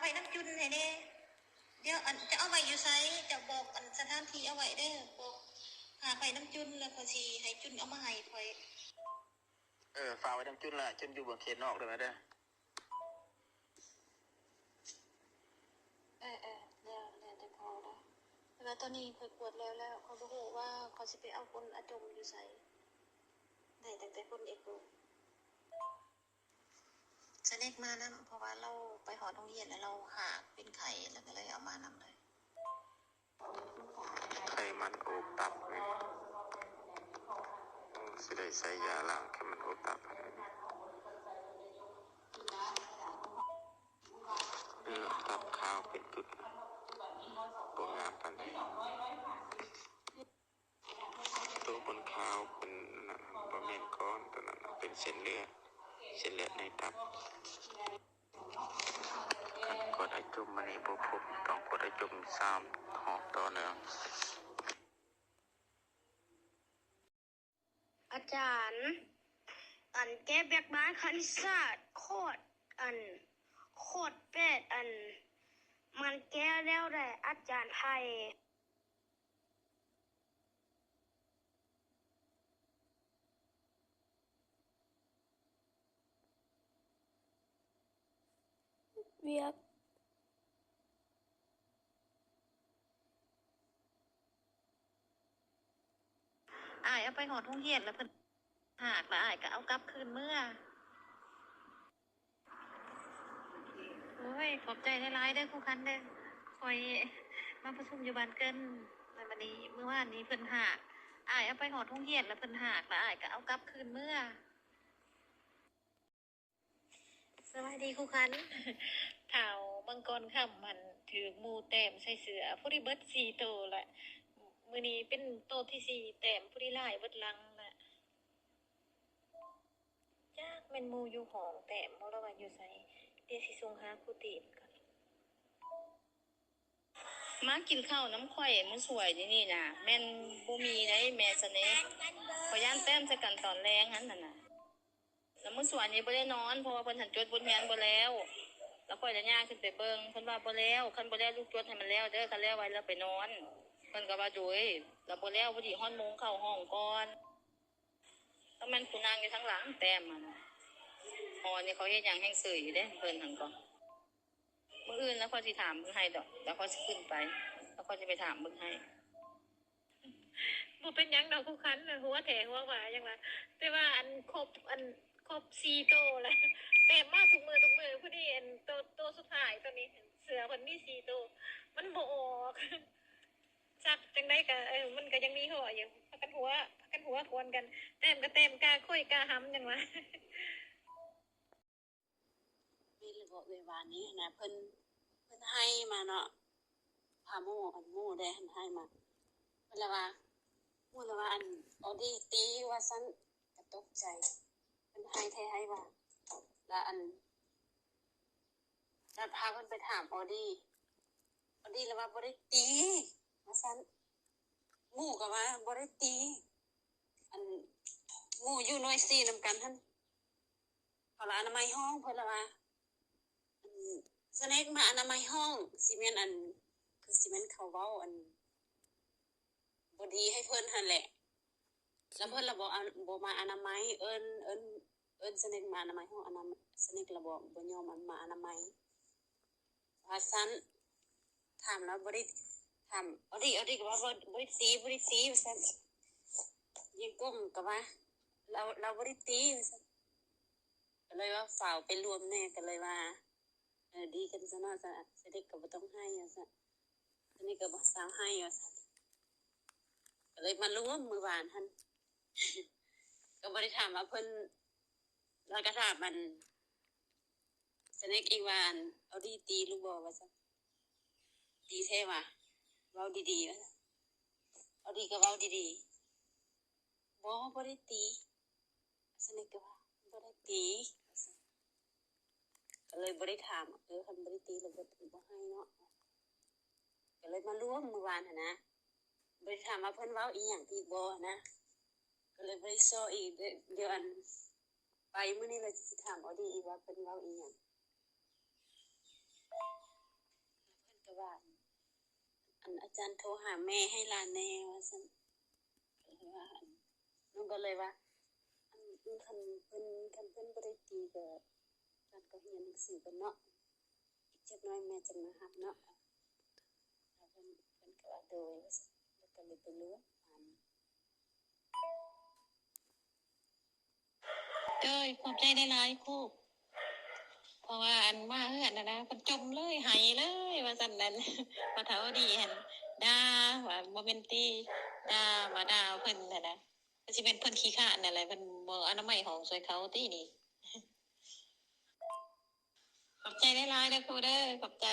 ໄປນຳຈຸນໃຫ້ແດ່. ດຽວ ອັນ ຈະເອົາໄວ້ຢູ່ໃສ? ເຈົ້າບອກ ອັນ ສະຖານທີ່ເອົາໄວ້ເດີ. ບອກ ຝາກໄວ້ນຳຈຸນ ແລ້ວຂ້ອຍຊິໃຫ້ຈຸນເອົາມາໃຫ້ຂ້ອຍ. ເອີ ຝາກໄວ້ນຳຈຸນລະ. ຈຸນຢູ່ເບື້ອງເຂດນອກເດີແມ່ເດີ. ເອີໆ ແລ້ວ ແລ້ວແຕ່ພໍ່ເດີ. ແຕ່ວ່າຕອນນີ້ຂ້ອຍກວດແລ້ວແລ້ວ ຂ້ອຍບໍ່ຮູ້ວ່າຂ້ອຍຊິໄປເອົາຄົນອາຈົມຢູ່ໃສ. ໄດ້ຕັ້ງແຕ່ຄົນເອກໂກ. ສະເນັກມານຳ ເພາະວ່າລາວໄປຮອດໂຮງຮຽນແລ້ວລາວຫາກເປັນໄຂ້ ແລ້ວກໍເລີຍເອົາມານຳເລີຍ. ໄຂມັນໂອບຕັບນີ້ ໂອ້ ຊິໄດ້ໃສ່ຢາລ້າງໄຂມັນໂອບຕັບ. ເອີ ຕັບຂາວເປັນຈຸດ ບໍ່ງາມປານໃດ. ໂຕມັນຂາວເປັນນັ້ນ ບໍ່ແມ່ນກ້ອນ ໂຕນັ້ນເປັນເສັ້ນເລືອດ ເສັ້ນເລືອດໃນຕັບ. ກວດອາຈົມມື້ນີ້ບໍ່ພົບ ຕ້ອງກວດອາຈົມສາມຮອບຕໍ່ເນື່ອງ. ອາຈານ ອັນ ແກ້ວຽກບ້ານຄະນິດສາດ ຄອດ ອັນ ຄອດແປດ ອັນ ມັນແກ້ແລ້ວໃດ ອາຈານໄພ. ວຽກ ອ້າຍເອົາໄປຮອດໂຮງຮຽນແລ້ວເພິ່ນຫາກ ແລ້ວອ້າຍກໍເອົາກັບຄືນເມືອ. ໂອ້ຍ ຂອບໃຈຫຼາຍໆເດີຄູຄັນເດີ. ຂ້ອຍມາປະຊຸມຢູ່ບ້ານເກີນ ແລ້ວບາດນີ້ມື້ວານນີ້ເພິ່ນຫາກ ອ້າຍເອົາໄປຮອດໂຮງຮຽນແລ້ວເພິ່ນຫາກ ແລ້ວອ້າຍກໍເອົາກັບຄືນເມືອ. ສະບາຍດີຄູຄັນ. ທ້າວມັງກອນຄຳຫັ້ນຖືກໝູແຕ້ມໃສ່ເສື້ອ ພໍດີເບິດສີ່ໂຕລະ. ມື້ນີ້ເປັນໂຕທີສີ່ ແຕ້ມພໍດີລາຍເບິດຫຼັງລະ. ຈັກແມ່ນໝູຢູ່ຫ້ອງແຕ້ມບໍ່ ຫຼືວ່າຢູ່ໃສ? ດຽວຊິສົ່ງຫາຄູຕີນກ່ອນ. ມາກິນເຂົ້ານຳຂ້ອຍມື້ສວຍນີ້ນີ້ນະ ແມ່ນບໍ່ມີໃດແມ່ສະເນັກ. ຂ້ອຍຢ້ານແຕ້ມໃສ່ກັນຕອນແລງຫັ້ນນະ. ແລ້ວມື້ສວຍນີ້ບໍ່ໄດ້ນອນ ເພາະວ່າເພິ່ນຫັ້ນຈົດບົດຮຽນບໍ່ແລ້ວ. ແລ້ວຂ້ອຍລະຍ່າງຂຶ້ນໄປເບິ່ງ ເພິ່ນວ່າບໍ່ແລ້ວ. ຄັນບໍ່ແລ້ວລູກຈົດໃຫ້ມັນແລ້ວເດີ ຄັນແລ້ວໄວລະໄປນອນ. ເພິ່ນກໍວ່າ ໂດຍ ລະບໍ່ແລ້ວ ພໍດີຮອດໂມງເຂົ້າຫ້ອງກ່ອນ. ຕ້ອງແມ່ນຜູ້ນັ່ງຢູ່ທາງຫຼັງແຕ້ມຫັ້ນ. ຫໍນີ້ເຂົາເຮັດຫຍັງແຮ່ງເສີຍຢູ່ເດ້ ເພິ່ນຫັ້ນກໍ. ມື້ອື່ນແລ້ວຂ້ອຍຊິຖາມເບິ່ງໃຫ້ດອກ ແລ້ວຂ້ອຍຊິຂຶ້ນໄປ ແລ້ວຂ້ອຍຊິໄປຖາມເບິ່ງໃຫ້. ບໍ່ເປັນຫຍັງດອກຄູຄັນ ຫົວແທ້ຫົວຫວາຫຍັງວ່າ ແຕ່ວ່າອັນຄົບ ອັນຄົບສີ່ໂຕລະ ແຕ້ມມາທຸກມື້ທຸກມື້. ພໍດີອັນໂຕ ໂຕສຸດທ້າຍໂຕນີ້ ເສື້ອເພິ່ນມີສີ່ໂຕ ມັນບໍ່ອອກ. ຊັກຈັ່ງໃດກະ ເອີ ມັນກະຍັງມີຫໍ້ຢູ່. ພາກັນຫົວ ພາກັນຫົວກວນກັນ ແຕ້ມກະແຕ້ມ ກ້າໂຄ້ຍກ້າຫຳຫຍັງວ່າ. ແມ່ນແລ້ວບໍ່ ເອື້ອຍວ່ານີ້ຫັ້ນນະ ເພິ່ນ ເພິ່ນໄຫ້ມາເນາະ ພາໝູ່ ອັນໝູ່ໄດ້ຫັ້ນໄຫ້ມາ ເພິ່ນລະວ່າ ໝູ່ລະວ່າ ອັນ ອອດີຕີວ່າຊັ້ນ ກະຕົກໃຈ ເພິ່ນໄຫ້ແທ້ໄຫ້ວ່າ ລະອັນ ລະພາເພິ່ນໄປຖາມອອດີ ອອດີລະວ່າບໍ່ໄດ້ຕີວ່າຊັ້ນ ໝູ່ກະວ່າບໍ່ໄດ້ຕີ ອັນ ໝູ່ຢູ່ໜ່ວຍສີ່ນຳກັນຫັ້ນ ເຂົາລະອະນາໄມຫ້ອງ ເພິ່ນລະວ່າ ອັນ ສະເນັກມາອະນາໄມຫ້ອງ ຊິແມ່ນ ອັນ ຄືຊິແມ່ນເຂົາເວົ້າ ອັນ ບໍ່ດີໃຫ້ເພິ່ນຫັ້ນແຫຼະ ລະເພິ່ນລະບໍ່ ອັນ ບໍ່ມາອະນາໄມ ເອີ້ນ ເອີ້ນ ເອີ້ນສະເນັກມາອະນາໄມຫ້ອງ ອັນນັ້ນ ສະເນັກລະບໍ່ ບໍ່ຍອມ ອັນ ມາອະນາໄມ. ວ່າຊັ້ນ ຖາມລາວບໍ່ໄດ້ ຖາມ ອອດີ ອອດີກະວ່າບໍ່ ບໍ່ໄດ້ຕີ ບໍ່ໄດ້ຕີວ່າຊັ້ນ ຍິງກົງກະວ່າ ລາວ ລາວບໍ່ໄດ້ຕີວ່າຊັ້ນ ກະເລີຍວ່າຟ້າວໄປລວມແດ່ ກະເລີຍວ່າ ເອີ ດີກັນຊະເນາະ ສະເດັກກະບໍ່ຕ້ອງໄຫ້ວ່າຊັ້ນ ສະເດັກກະບໍ່ສາວໄຫ້ວ່າຊັ້ນ ກະເລີຍມາລວມມື້ວານຫັ້ນ ກະບໍ່ໄດ້ຖາມວ່າເພິ່ນ ລະກະຖາມອັນ ສະເດັກອີກວ່າ ອັນ ອອດີຕີລູກບໍ່ວ່າຊັ້ນ ຕີແທ້ຫວາ ເວົ້າດີໆວ່າຊັ້ນ ອອດີກະເວົ້າດີໆ ບໍ່ ບໍ່ໄດ້ຕີ ສະເນັກກະວ່າ ບໍ່ໄດ້ຕີ ວ່າຊັ້ນ ກະເລີຍບໍ່ໄດ້ຖາມ ເອີ ຄັນບໍ່ໄດ້ຕີລະບໍ່ ບໍ່ໃຫ້ເນາະ ກະເລີຍມາລວມມື້ວານຫັ້ນນະ ບໍ່ໄດ້ຖາມວ່າເພິ່ນເວົ້າອີ່ຫຍັງອີກບໍ່ຫັ້ນນະ ກະເລີຍບໍ່ໄດ້ຊໍອີກ ດຽວ ດຽວອັນ ໄປມື້ນີ້ລະຊິຖາມອອດີອີກວ່າເພິ່ນເວົ້າອີ່ຫຍັງ. ອັນ ອາຈານໂທຫາແມ່ໃຫ້ຫຼານແດ່ ວ່າຊັ້ນ. ກໍເລີຍວ່າ ນ້ອງກໍເລີຍວ່າ ອັນ ຄັນເພິ່ນ ຄັນເພິ່ນບໍ່ໄດ້ຕີກໍ ຫຼານກໍຮຽນໜັງສືກ່ອນເນາະ ອີກຈັກໜ້ອຍແມ່ຈະມາຮັບເນາະ. ແລ້ວເພິ່ນ ເພິ່ນກໍວ່າ ໂດຍ ວ່າຊັ້ນ ແລ້ວກໍເລີຍໄປເລື່ອນ ໂດຍ ຂອບໃຈຫຼາຍໆ ຄູ ເພາະວ່າ ອັນ ມາເຮືອນຫັ້ນນະ ເພິ່ນຈົ່ມເລີຍ ໄຫ້ເລີຍ ວ່າຊັ້ນນັ້ນ. ພໍ່ເຖົ້າດີຫັ້ນ ດ່າວ່າ ບໍ່ແມ່ນຕີ ດ່າ ວ່າດ່າເພິ່ນຫັ້ນນະ. ກໍຊິແມ່ນເພິ່ນຂີ້ຄ້ານນັ້ນແຫຼະ ເພິ່ນບໍ່ອະນາໄມຫ້ອງຊ່ວຍເຂົາຕິນີ້. ຂອບໃຈຫຼາຍໆ ເດີຄູເດີ ຂອບໃຈ.